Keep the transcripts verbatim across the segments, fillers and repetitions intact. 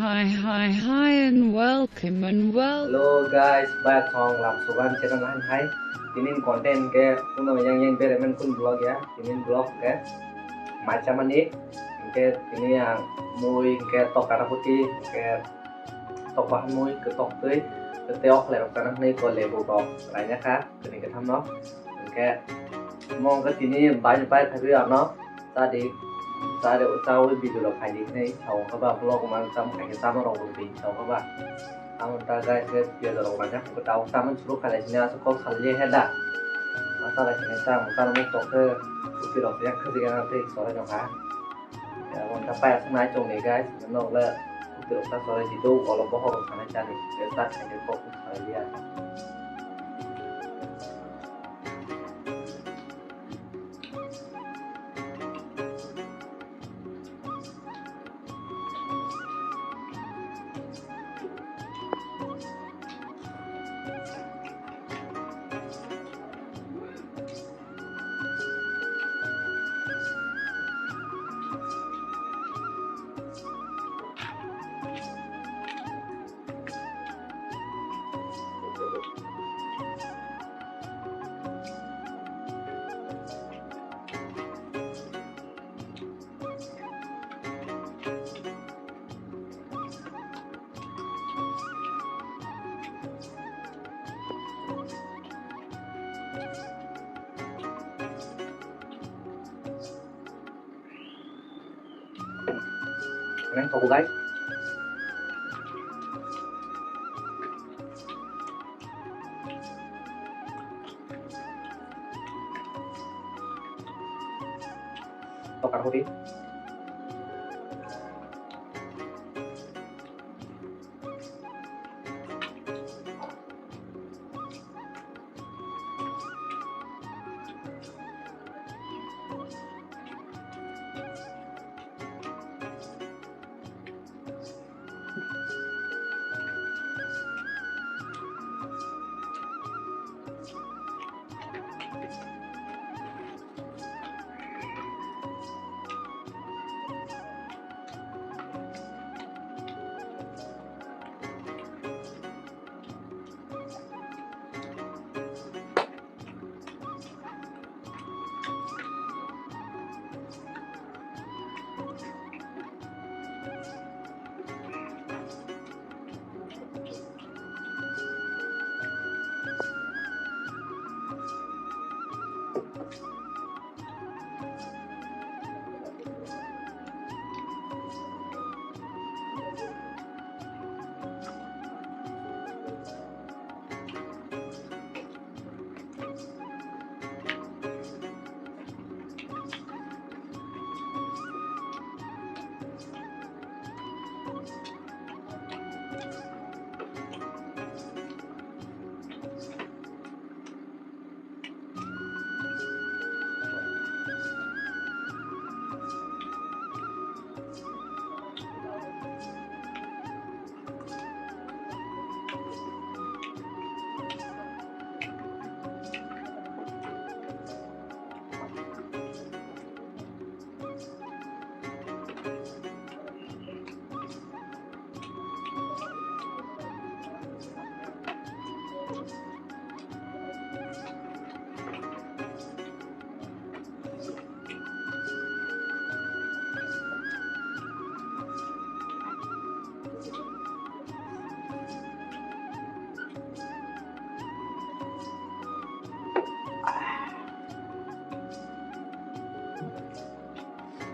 Hi, hi, hi, and welcome, and wel- Hello guys, bai thong lam sugan channel han hai. Tinin content ke kuno yang yang beremen kun vlog ya. Tinin vlog ke macha mani ke tini yang mui ke tok kara puti ke tok bahan mui ke tok tui ke teok le rok tanang nei ko lebu kok raina kha tini ke thamno. Hingke omo wngkha tini bai bai thagwi ano chadi, chadi, chawi video rok khaidi hinwi sao wngkha ba vlog man tamo khaikhe tamo rok bo twi sao wngkha ba. Tamo ta guys, guys, piyaj rok manya hwnkhe tabuk tamo churuk khalai sini aswk kok salai he da. Ma salai sini ta mukar muk tokhe kupi rok yang khajik yang tei sorai nokha. Ya, wngkha payas nai chongni guys, nok le kupi rok ta sorai di do olo bohok rok sanai chani. Ya, ta khaikhe kok salai ya. Nang toko guys. Tokar hodi.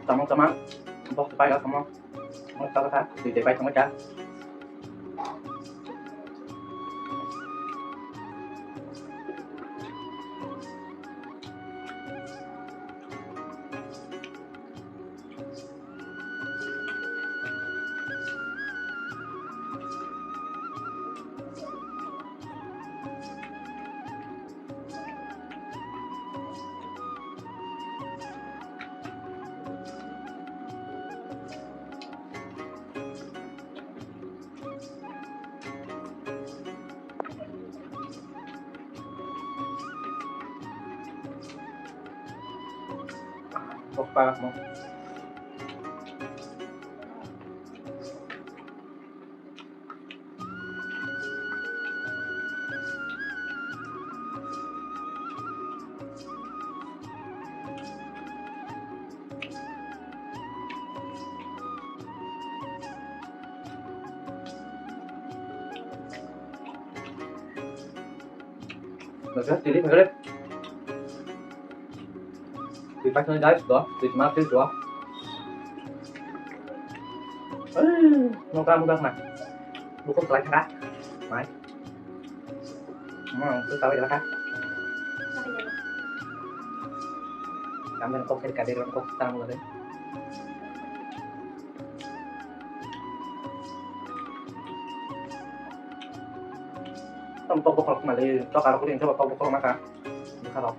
Tamo tama, bok pai ka tamo. Mo ta ka, tui te pai tamo ta. Bok parak mo. Masa chili favorite. Twi paithani guys, do, twi ma feel do. Ei, nokra mokra khna. Buko klai khna. Mai. Hmm, tu tahu ya kah? Kami kok kiri kade kok tamu kade. Tam tok bokhorok mali, tok aro kuri tok bokhorok maka. Bwkha rok.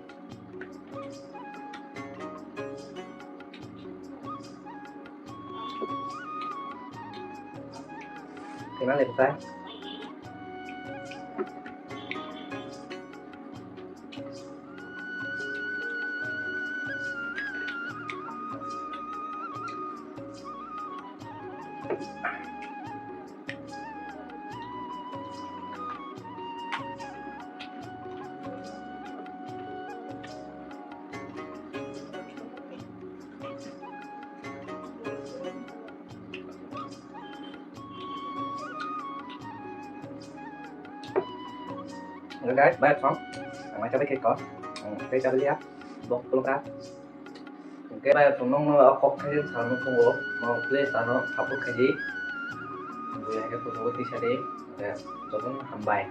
Kaiman le bwkha. Hello guys, bayar song. Ang mai chabai khe ko. Ang tei chabai ya. Bok pulka. Hwnkhe bai rok nokno o kok khe salno thungo, mo please ano support khaidi. Buya khe kuchugo tisa di, hwnkhe jotono hambai.